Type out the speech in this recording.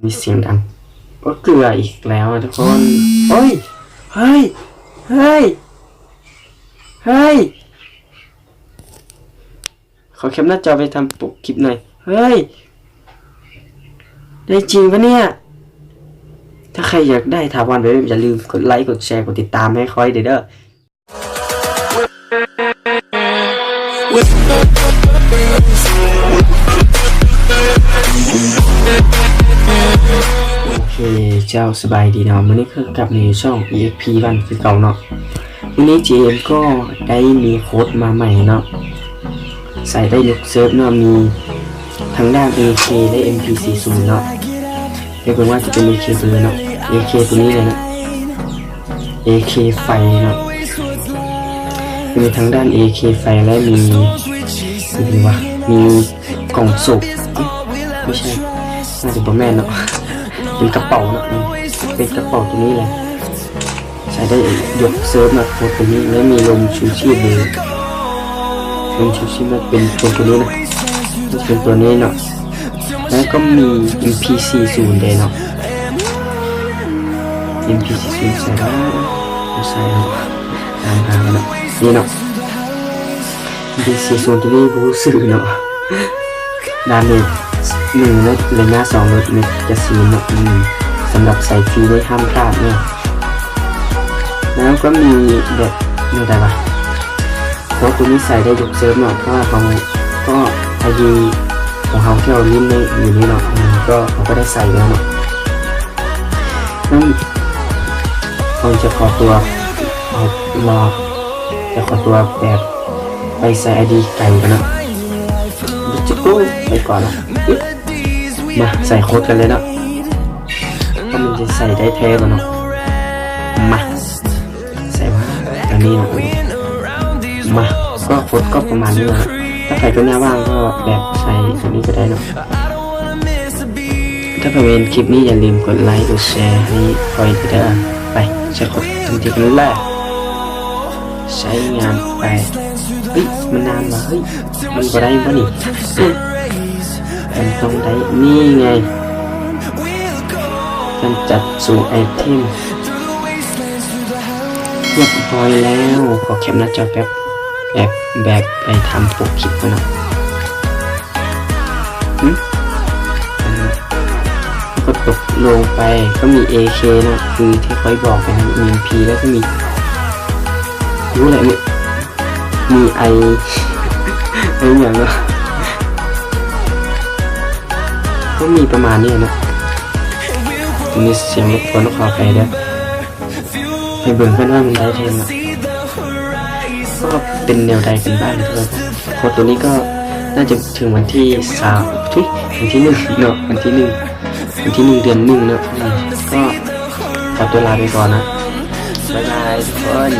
ມີສຽງດັງ ໂອ້ ເກືອອີກແລ້ວທຸກຄົນ. ໂອ້ຍ ເຮີ້ຍ ເຮີ້ຍ ເຮີ້ຍ ຂໍແຄປໜ້າຈໍໄປທຳປົກຄລິບໜ່ອຍ. ເຮີ້ຍ ໄດ້ຈິງປະເນຍ? ຖ້າໃຄຢາກໄດ້ຖາວອນແບບນີ້ ຢ່າລືມກົດໄລ ກົດແຊ ກົດຕິດຕາມໃຫ້ຂ້ອຍເດີ້. ໂອເຄ ເຈົ້າ ສະບາຍດີເນາະ. ມື້ນີ້ຄືກັບໃນຊ່ອງ ອີເອັກພີວັນ ຄືເກົ່າເນາະ. ມື້ນີ້ເຈເອັມກໍໄດ້ມີໂຄດມາໃໝ່ເນາະ, ໃສ່ໄດ້ທຸກເຊີບເນາະ, ມີທັງດ້ານເອເຄ ແລະ ເອັມພີສີ່ສູນເນາະ. ໄປເບິ່ງວ່າຈະເປັນເອເຄຕົວໃດເນາະ, ເອເຄຕົວນີ້ເລີຍເນາະ, ເອເຄໄຟເນາະ. ມີທັງດ້ານເອເຄໄຟ ແລະ ມີ ມີຫຍັງວະ ມີ ກ່ອງໂຊກ ເອີ ບໍ່ໃຊ່ ໜ້າຈະບໍ່ແມ່ນເນາະ, ເປັນກະເປົາເນາະ, ເປັນກະເປົາຕົວນີ້ແຫຼະ, ໃສ່ໄດ້ຍົກເສີບເນາະ ໂຄດຕົວນີ້. ແລ້ວມີລົມຊູຊີບເລີຍ, ລົມຊູຊີບເນາະ ເປັນ ເປັນຕົວນີ້ນະ, ເປັນຕົວນີ້ເນາະ. ແລ້ວກໍມີເອັມພີສີ່ສູນເດ້ເນາະ, ເອັມພີສີ່ສູນໃສ່ໄດ້ ບໍ່ໃສ່ເນາະ, ຕາມຫາເນາະ. ນີ້ເນາະ ເອັມພີສີ່ສູນຕົວນີ້ບໍ່ຮູ້ຊື່ເນາະ. ດາເມດໜຶ່ງເມັດ ໄລຍະສອງເມັດ ແມັກກາຊີນເນາະ, ອືມ ສຳລັບສາຍຟຣີນີ້ຫ້າມພາດເນາະ. ແລ້ວກໍມີແບບ ແນວໃດວະ ໂຄດຕົວນີ້ໃສ່ໄດ້ທຸກເຊີບເນາະ, ເພາະວ່າເຮົາ ກໍໄອດີຂອງເຮົາທີ່ເຮົາຫຼິ້ນໃນຢູ່ນີ້ເນາະ, ອືມ ກໍເຮົາກໍໄດ້ໃສ່ແລ້ວເນາະ. ນັ້ນ ເຮົາຈະຂໍຕົວ ເອົາ ລາ ຈະຂໍຕົວແບບໄປໃສ່ໄອດີໄກກ່ອນເນາະ. ເລດສະໂກ ໄປກ່ອນເນາະ. ມາໃສ່ໂຄດກັນເລີຍເນາະ, ວ່າມັນຈະໃສ່ໄດ້ແທ້ບໍ່ເນາະ. ມາ ໃສ່ວ່າອັນນີ້ເນາະ. ມາ ກໍໂຄດກໍປະມານນີ້ເນາະ, ຖ້າໃຜກໍແນວວ່າງກໍແບບໃສ່ຕົວນີ້ກໍໄດ້ເນາະ. ຖ້າໃຜເຫັນຄລິບນີ້ ຢ່າລືມກົດໄລ ກົດແຊໃຫ້ຂ້ອຍເດີ້. ໄປ ໃສ່ໂຄດທັນທີກັນເລີຍ, ໃຊ້ງານໄປ. ເຮີ້ຍ ມັນນານຫວາ ເຮີ້ຍ ມັນບໍ່ໄດ້ບໍ່ນີ້? ມັນຕ້ອງໄດ້ ນີ້ໄງ ກຳຈັດສູນໄອເທັມ ຮຽບຮ້ອຍແລ້ວ. ຂໍແຄປໜ້າຈໍແປັບ ແບບ ແບບໄປທຳປົກຄລິບກ່ອນເນາະ. ຫຶ ອ່າ ກໍຕົກລົງໄປ ກໍມີເອເຄເນາະ ຄືທີ່ຂ້ອຍບອກໄປນັ້ນ, ມີເອັມພີ ແລ້ວກໍມີ ຮູ້ແຫຼະ ມີ ມີໄອ ໄອຫຍັງເນາະ, ກໍມີປະມານນີ້ເນາະ. ມີສຽງລົບກວນ ຂໍອະໄພເດີ້. ໄປເບິ່ງກັນວ່າມັນໄດ້ເທົ່າໃດເນາະ, ກໍເປັນແນວໃດກັນບ້າງເນາະ. ໂຄດຕົວນີ້ກໍໜ້າຈະເຖິງວັນທີສາມ ເອີຍ ວັນທີໜຶ່ງເນາະ, ວັນທີໜຶ່ງ ວັນທີໜຶ່ງ ເດືອນໜຶ່ງເນາະ. ອືມ ກໍຂໍຕົວລາໄປກ່ອນນະ, ບາຍບາຍທຸກຄົນ.